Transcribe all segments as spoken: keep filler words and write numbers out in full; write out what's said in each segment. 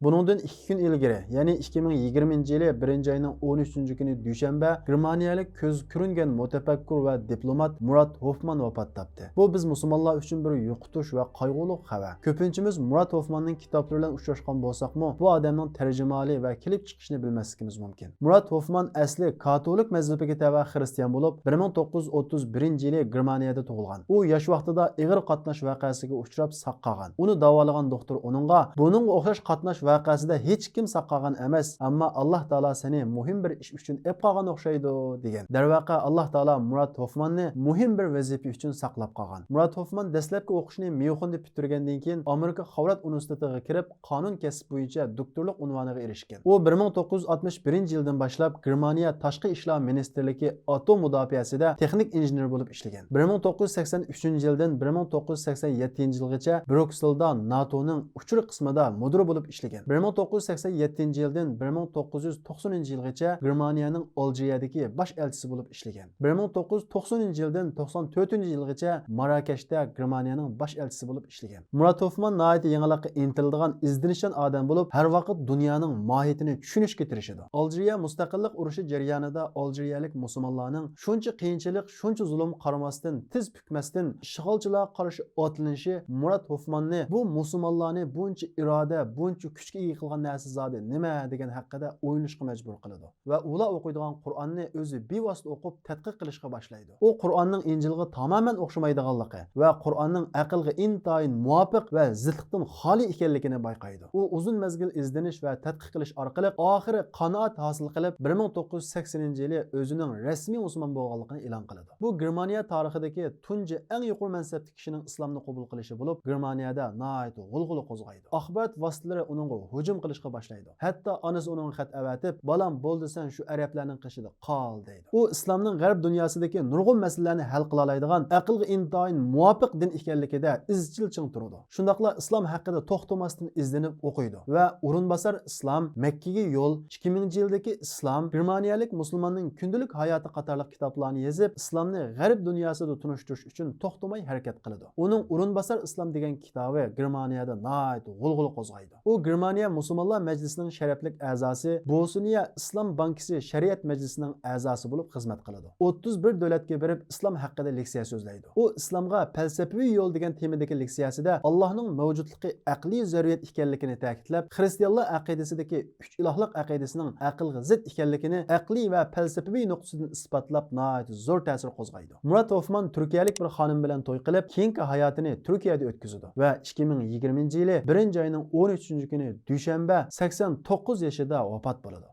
بۇنىڭدىن ئىككى كۈن ئىلگىرى، يەنى ئىككى مىڭ يىگىرمىنچى يىلى بىرىنچى ئاينىڭ ئون ئۈچىنچى كۈنى دۈشەنبە، گېرمانىيەلىك كۆزگە كۆرۈنگەن مۇتەپەككۇر ۋە دىپلومات مۇرات ھوفمان ۋاپات تاپتى. بۇ بىز مۇسۇلمانلار ئۈچۈن بىر يوقىتىش ۋە قايغۇلۇق خەۋەر. كۆپىنچىمىز مۇرات ھوفماننىڭ كىتابلىرى بىلەن ئۇچراشقان بولساقمۇ، بۇ ئادەمنىڭ تەرجىمىھالى ۋە كېلىپ چىقىشىنى بىلمەسلىكىمىز مۇمكىن. مۇرات ھوفمان ئەسلى كاتولىك مەزھىپىگە تەۋە خىرىستىيان بولۇپ، بىر مىڭ توققۇز يۈز ئوتتۇز بىرىنچى يىلى گېرمانىيەدە تۇغۇلغان. ئۇ ياش ۋاقتىدا ئېغىر قاتناش ۋەقەسىگە ئۇچراپ ساق قالغان. ئۇنى داۋالىغان دوختۇر ئۇنىڭغا، بۇنىڭغا ئوخشاش قاتناش ۋەقەسىدە ھېچكىم ساق قالغان ئەمەس، ئەمما ئاللاھ تائالا سېنى مۇھىم بىر ئىش ئۈچۈن ئەپ قالغان ئوخشايدۇ، دېگەن. دەرۋەقە، ئاللاھ تائالا مۇرات ھوفماننى مۇھىم بىر ۋەزىپە ئۈچۈن ساقلاپ قالغان. مۇرات ھوفمان دەسلەپكى ئوقۇشىنى ميۇنخېندا پۈتتۈرگەندىن كېيىن، ئامېرىكا خاۋرات ئۇنىۋېرسىتېتىغا كىرىپ، قانۇن كەسپى بويىچە دوكتورلۇق ئۇنۋانىغا ئېرىشكەن. ئۇ بىر مىڭ توققۇز يۈز ئاتمىش بىرىنچى يىلدىن باشلاپ گېرمانىيە تاشقى ئىشلار مىنىستىرلىكى ئاتوم مۇداپىئەسىدە تېخنىك ئىنژېنېر بولۇپ ئىشلىگەن. بىر مىڭ توققۇز يۈز سەكسەن ئۈچىنچى يىلدىن بىر مىڭ توققۇز يۈز سەكسەن يەتتىنچى يىلغىچە بريۇكسېلدا ناتونىڭ ئۇچۇر قىسمىدا مۇدىر بولۇپ ئىشلىگەن. بىر مىڭ توققۇز يۈز سەكسەن يەتتىنچى يىلدىن بىر مىڭ توققۇز يۈز توقسىنىنچى يىلغىچە گېرمانىيەنىڭ ئالجىرىيەدىكى باش ئەلچىسى بولۇپ ئىشلىگەن. بىر مىڭ توققۇز يۈز توقسىنىنچى يىلدىن توقسان تۆتىنچى يىلغىچە ماراكەشتە گېرمانىيەنىڭ باش ئەلچىسى بولۇپ ئىشلىگەن. مۇرات ھوفمان ناھايىتى يېڭىلىققا ئىنتىلىدىغان، ئىزدىنىشچان ئادەم بولۇپ، ھەر ۋاقىت دۇنيانىڭ ماھىيىتىنى چۈشىنىشكە تىرىشىدۇ. ئالجىرىيە مۇستەقىللىق ئۇرۇشى جەريانىدا ئالجىرىيەلىك مۇسۇلمانلارنىڭ شۇنچە قىيىنچىلىق، شۇنچە زۇلۇمغا قارىماستىن، تىز پۈكمەستىن ئىشغالچىلارغا قارشى ئاتلىنىشى مۇرات ھوفماننى بۇ مۇسۇلمانلارنى بۇنچە ئىرادە، بۇنچە كۈچكە ئىگە قىلغان نەرسە زادى نېمە دېگەن ھەققىدە ئويلىنىشقا مەجبۇر قىلىدۇ. ۋە ئۇلار ئوقۇيدىغان قۇرئاننى ئۆزى بىۋاسىتە ئوقۇپ تەتقىق قىلىشقا باشلايدۇ. ئۇ قۇرئاننىڭ ئىنجىلغا تامامەن ئوخشىمايدىغانلىقى ۋە قۇرئاننىڭ ئەقىلگە ئىنتايىن مۇۋاپىق ۋە زىتلىقتىن خالىي ئىكەنلىكىنى بايقايدۇ. ئۇ ئۇزۇن مەزگىل ئىزدىنىش ۋە تەتقىق قىلىش ئارقىلىق ئاخىرى قانائەت ھاسىل قىلىپ، بىر مىڭ توققۇز يۈز سەكسىنىنچى يىلى ئۆزىنىڭ رەسمىي مۇسۇلمان بولغانلىقىنى ئېلان قىلىدۇ. بۇ گېرمانىيە تارىخىدىكى تۇنجى ئەڭ يۇقىرى مەنسەپتىكى كىشىنىڭ ئىسلامنى قوبۇل قىلىشى بولۇپ، گېرمانىيەدە ناھايىتى غۇلغۇلا قوزغايدۇ. ئاخبارات ۋاسىتىلىرى ئۇنىڭغا ھۇجۇم قىلىشقا باشلايدۇ. ھەتتا ئانىسى ئۇنىڭغا خەت ئەۋەتىپ، «بالام، بولدى، سەن شۇ ئەرەبلەرنىڭ قېشىدا قال» دەيدۇ. ئۇ ئىسلامنىڭ غەرب دۇنياسىدىكى نۇرغۇن مەسىلىلەرنى ھەل قىلالايدىغان، ئەقىلگە ئىنتايىن مۇۋاپىق دىن ئىكەنلىكىدە ئىزچىل چىڭ تۇرىدۇ. شۇنداقلا ئىسلام ھەققىدە توختىماستىن ئىزدىنىپ ئوقۇيدۇ ۋە ئورۇنباسار ئىسلام، مەككىگە يول، ئىككى مىڭىنچى يىلدىكى ئىسلام، گېرمانىيەلىك مۇسۇلماننىڭ كۈندىلىك ھاياتى قاتارلىق كىتابلارنى يېزىپ، ئىسلامنى غەرب دۇنياسىدا تونۇشتۇرۇش ئۈچۈن توختىماي ھەرىكەت قىلىدۇ. ئۇنىڭ ئورۇنباسار ئىسلام دېگەن كىتابى گېرمانىيەدە ناھايىتى غۇلغۇلا قوزغايدۇ. ئۇ گېرمانىيە مۇسۇلمانلار مەجلىسىنىڭ شەرەپلىك ئەزاسى، بوسنىيە ئىسلام بانكىسى شەرىئەت مەجلىسىنىڭ ئەزاسى بولۇپ خىزمەت قىلىدۇ. ئوتتۇز بىر دۆلەتكە بېرىپ ئىسلام ھەققىدە لېكسىيە سۆزلەيدۇ. ئۇ ئىسلامغا پەلسەپىۋى يول دېگەن تېمىدىكى لېكسىيەسىدە ئاللاھنىڭ مەۋجۇتلۇقى ئەقلىي زەرۇرىيەت ئىكەنلىكىنى تەكىتلەپ، خىرىستىيانلار ئەقىدىسىدىكى ئۈچ ئىلاھلىق ئەقىدىسىنىڭ ئەقىلگە زىت ئىكەنلىكىنى ئەقلىي ۋە پەلسەپىۋى نۇقتىسىدىن ئىسپاتلاپ، ناھايىتى زور تەسىر قوزغايدۇ. مۇرات ھوفمان تۈركىيەلىك بىر خانىم بىلەن توي قىلىپ، كېيىنكى ھاياتىنى تۈركىيەدە ئۆتكۈزىدۇ ۋە ئىككى مىڭ يىگىرمىنچى يىلى بىرىنچى ئاينىڭ ئون ئۈچىنچى كۈنى دۈشەنبە سەكسەن توققۇز يېشىدا ۋاپات بولىدۇ.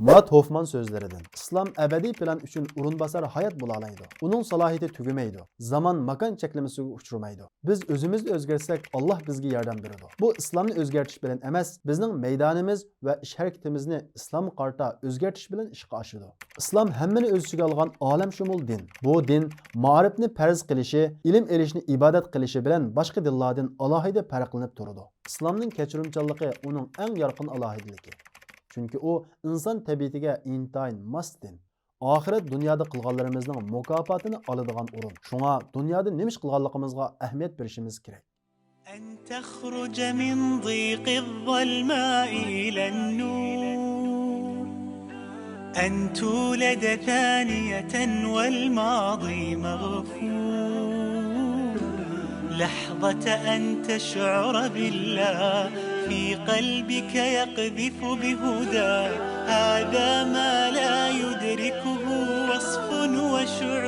مۇرات ھوفمان سۆزلىرىدىن، ئىسلام ئەبەدىي پىلان ئۈچۈن ئورۇنباسار ھايات بولالايدۇ. ئۇنىڭ سالاھىيىتى تۈگىمەيدۇ. زامان، ماكان چەكلىمىسىگە ئۇچرىمايدۇ. بىز ئۆزىمىزنى ئۆزگەرتسەك، ئاللاھ بىزگە ياردەم بېرىدۇ. بۇ ئىسلامنى ئۆزگەرتىش بىلەن ئەمەس، بىزنىڭ مەيدانىمىز ۋە ئىش ھەرىكىتىمىزنى ئىسلامغا قارىتا ئۆزگەرتىش بىلەن ئىشقا ئاشىدۇ. ئىسلام ھەممىنى ئۆز ئىچىگە ئالغان ئالەمشۇمۇل دىن. بۇ دىن مائارىپنى پەرز قىلىشى، ئىلىم ئېلىشنى ئىبادەت قىلىشى بىلەن باشقا دىنلاردىن ئالاھىدە پەرقلىنىپ تۇرىدۇ. ئىسلامنىڭ كەچۈرۈمچانلىقى ئۇنىڭ ئەڭ يارقىن ئالاھىدىلىكى. چۈنكى ئۇ ئىنسان تەبىئىتىگە ئىنتايىن ماس دىن. ئاخىرەت دۇنيادا قىلغانلىرىمىزنىڭ مۇكاپاتىنى ئالىدىغان ئورۇن. شۇڭا دۇنيادا نېمە ئىش قىلغانلىقىمىزغا ئەھمىيەت بېرىشىمىز كېرەك. أن تخرج من ضيق الظلماء إلى النور، أن تولد ثانية والماضي مغفور، لحظة أن تشعر بالله في قلبك يقذف بهدى، هذا ما لا يدركه وصف وشعور.